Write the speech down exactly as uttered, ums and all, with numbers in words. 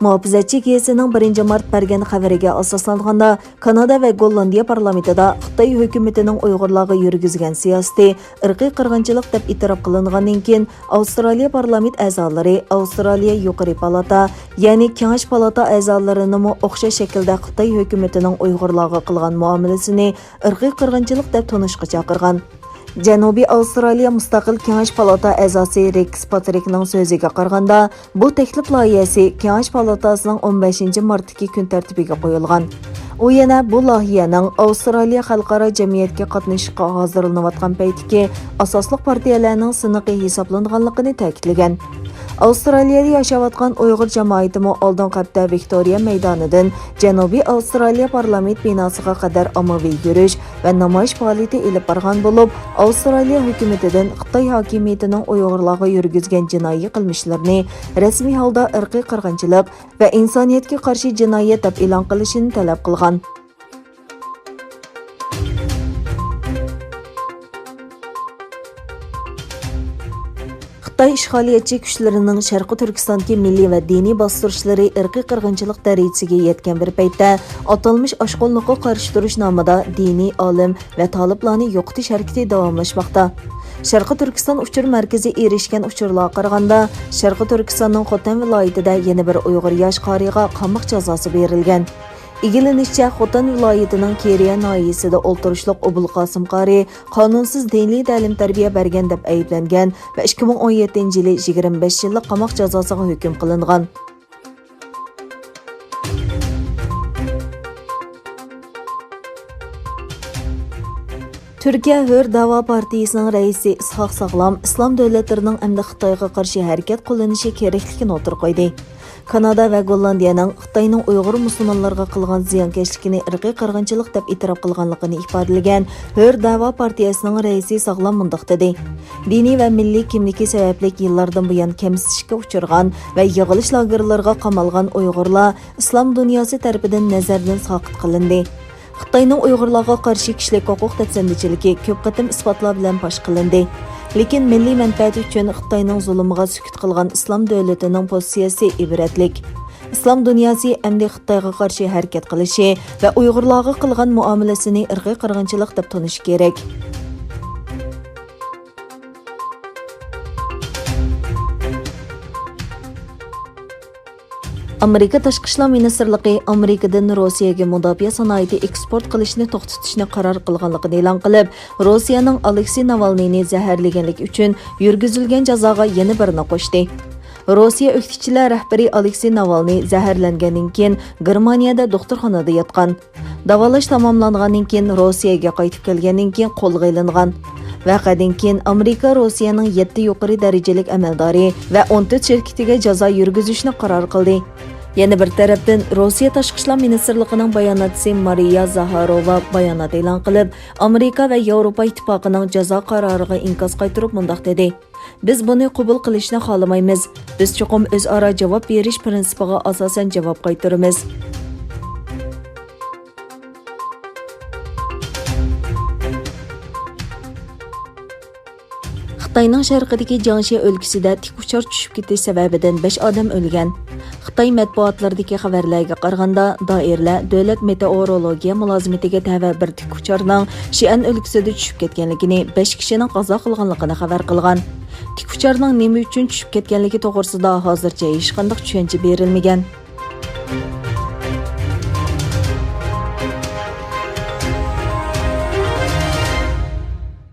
مۇھاپىزەتچى گېزىتىنىڭ بىرىنچى مارت بەرگەن خەۋىرىگە ئاساسلانغاندا، كانادا ۋە گوللاندىيە پارلامېنتىدا خىتاي ھۆكۈمىتىنىڭ ئۇيغۇرلارغا يۈرگۈزگەن سىياسىتى ئىرقىي قىرغىنچىلىق دەپ ئېتىراپ قىلىنغاندىن كېيىن، ئاۋسترالىيە پارلامېنت ئەزالىرى ئاۋسترالىيە يۇقىرى پالاتا، يەنى كېڭەش پالاتا ئەزالىرىنىمۇ ئوخشاش شەكىلدە خىتاي ھۆكۈمىتىنىڭ ئۇيغۇرلارغا قىلغان مۇئامىلىسىنى ئىرقىي قىرغىنچىلىق دەپ تونۇشقا چاقىرغان. جەنۇبىي ئاۋسترالىيە مۇستەقىل كېڭەش پالاتا ئەزاسى رېكس پاترىكنىڭ سۆزىگە قارىغاندا، بۇ تەكلىپ لايىھەسى كېڭەش پالاتاسىنىڭ ئون بەشىنچى مارتتىكى كۈن تەرتىپىگە قويۇلغان. ئۇ يەنە بۇ لايىھەنىڭ ئاۋسترالىيە خەلقئارا جەمئىيەتكە قاتنىشىشقا ھازىرلىنىۋاتقان پەيتتىكى ئاساسلىق پارتىيەلەرنىڭ سىنىقى ھېسابلانغانلىقىنى تەكىتلىگەن. ئاۋسترالىيەدە ياشاۋاتقان ئۇيغۇر جامائىتىمۇ ئالدىنقى ھەپتە ۋىكتورىيە مەيدانىدىن جەنۇبىي ئاۋسترالىيە پارلامېنت بىناسىغا قەدەر ئاممىۋى يۈرۈش ۋە نامايىش پائالىيىتى ئېلىپ بارغان بولۇپ، ئاۋسترالىيە ھۆكۈمىتىدىن خىتاي ھاكىمىيىتىنىڭ ئۇيغۇرلارغا يۈرگۈزگەن جىنايى قىلمىشلىرىنى رەسمىي ھالدا ئىرقىي قىرغىنچىلىق ۋە ئىنسانىيەتكە قارشى جىنايەت دەپ ئېلان قىلىشىنى تەلەپ قىلغان. خىتاي ئىشغالىيەتچى كۈچلىرىنىڭ شەرقىي تۈركىستاندىكى مىللىي ۋە دىنىي باستۇرۇشلىرى ئىرقىي قىرغىنچىلىق دەرىجىسىگە يەتكەن بىر پەيتتە، ئاتالمىش ئاشقۇنلۇققا قارشى تۇرۇش نامىدا دىنىي ئالىم ۋە تالىپلارنى يوقىتىش ھەرىكىتى داۋاملاشماقتا. شەرقىي تۈركىستان ئۇچۇر مەركىزى ئېرىشكەن ئۇچۇرلارغا قارىغاندا، شەرقىي تۈركىستاننىڭ خوتەن ۋىلايىتىدە يەنە بىر ئۇيغۇر ياش قارىيغا قاماق جازاسى بېرىلگەن. ئىگىلىنىشىچە، خوتەن ۋىلايىتىنىڭ كېرىيە ناھىيەسىدە ئولتۇرۇشلۇق ئوبۇلقاسىم قارىي قانۇنسىز دىنىي تەلىم-تەربىيە بەرگەن دەپ ئەيىبلەنگەن ۋە ئىككى مىڭ ئون يەتتىنچى يىلى يىگىرمە بەش يىللىق قاماق جازاسىغا ھۆكۈم قىلىنغان. تۈركىيە ھۆر دەۋا پارتىيىسىنىڭ رەئىسى ئىسھاق ساغلام ئىسلام دۆلەتلىرىنىڭ ئەمدى خىتايغا قارشى ھەرىكەت قوللىنىشى كېرەكلىكىنى ئوتتۇرىغا قويدى. كانادا ۋە گوللاندىيەنىڭ خىتاينىڭ ئۇيغۇر مۇسۇلمانلارغا قىلغان زىيانكەشلىكىنى ئىرقىي قىرغىنچىلىق دەپ ئېتىراپ قىلغانلىقىنى ئىپادىلىگەن ھۆر دەۋا پارتىيەسىنىڭ رەئىسى ساغلام مۇنداق دېدى: دىنىي ۋە مىللىي كىملىكى سەۋەبلىك يىللاردىن بۇيان كەمسىتىشكە ئۇچرىغان ۋە يىغىلىش لاگېرلىرىغا قامالغان ئۇيغۇرلار ئىسلام دۇنياسى تەرىپىدىن نەزەردىن ساقىت قىلىندى. خىتاينىڭ ئۇيغۇرلارغا قارشى كىشىلىك ھوقۇق دەپسەندىچىلىكى كۆپ قېتىم ئىسپاتلار بىلەن پاش قىلىندى. لېكىن مىللىي مەنپەئەت ئۈچۈن خىتاينىڭ زۇلۇمىغا سۈكۈت قىلغان ئىسلام دۆلىتىنىڭ پوزىتسىيەسى ئىبرەتلىك. ئىسلام دۇنياسى ئەمدى خىتايغا قارشى ھەرىكەت قىلىشى ۋە ئۇيغۇرلارغا قىلغان مۇئامىلىسىنى ئىرقىي قىرغىنچىلىق دەپ تونۇشى كېرەك. ئامېرىكا تاشقى ئىشلار مىنىستىرلىقى ئامېرىكىدىن روسىيەگە مۇداپىئە سانائىتى ئېكسپورت قىلىشنى توختىتىشنى قارار قىلغانلىقىنى ئېلان قىلىپ، روسىيەنىڭ ئالېكسېي ناۋالنىينى زەھەرلىگەنلىكى ئۈچۈن يۈرگۈزۈلگەن جازاغا يەنە بىرنى قوشتى. روسىيە ئۆكتىچىلەر رەھبىرى ئالېكسېي ناۋالنىي زەھەرلەنگەندىن كېيىن گېرمانىيەدە دوختۇرخانىدا ياتقان. داۋالاش تاماملانغاندىن كېيىن، روسىيەگە قايتىپ كەلگەندىن كېيىن قولغا ئېلىنغان. ۋەقەدىن كېيىن، ئامېرىكا روسىيەنىڭ يەتتە يۇقىرى دەرىجىلىك ئەمەلدارى ۋە ئون تۆت شىركىتىگە جازا يۈرگۈزۈشنى قارار قىلدى. يەنە بىر تەرەپتىن، روسىيە تاشقى ئىشلار مىنىستىرلىقىنىڭ باياناتچىسى مارىيا زاھاروۋا بايانات ئېلان قىلىپ، ئامېرىكا ۋە ياۋروپا ئىتتىپاقىنىڭ جازا قارارىغا ئىنكاس قايتۇرۇپ مۇنداق دېدى: بىز بۇنى قوبۇل قىلىشنى خالىمايمىز. بىز چوقۇم ئۆزئارا جاۋاب بېرىش پىرىنسىپىغا ئاساسەن جاۋاب قايتۇرىمىز. خىتاينىڭ شەرقىدىكى جياڭشى ئۆلكىسىدە تىك ئۇچار چۈشۈپ كېتىش سەۋەبىدىن بەش ئادەم ئۆلگەن. خىتاي مەتبۇئاتلىرىدىكى خەۋەرلەرگە قارىغاندا، دائىرىلەر دۆلەت مېتېئورولوگىيە مۇلازىمىتىگە تەۋە بىر تىك ئۇچارنىڭ شىئەن ئۆلكىسىدە چۈشۈپ كەتكەنلىكىنى، بەش كىشىنىڭ قازا قىلغانلىقىنى خەۋەر قىلغان. تىك ئۇچارنىڭ نېمە ئۈچۈن چۈشۈپ كەتكەنلىكى توغرىسىدا ھازىرچە ھېچقانداق چۈشەنچە بېرىلمىگەن.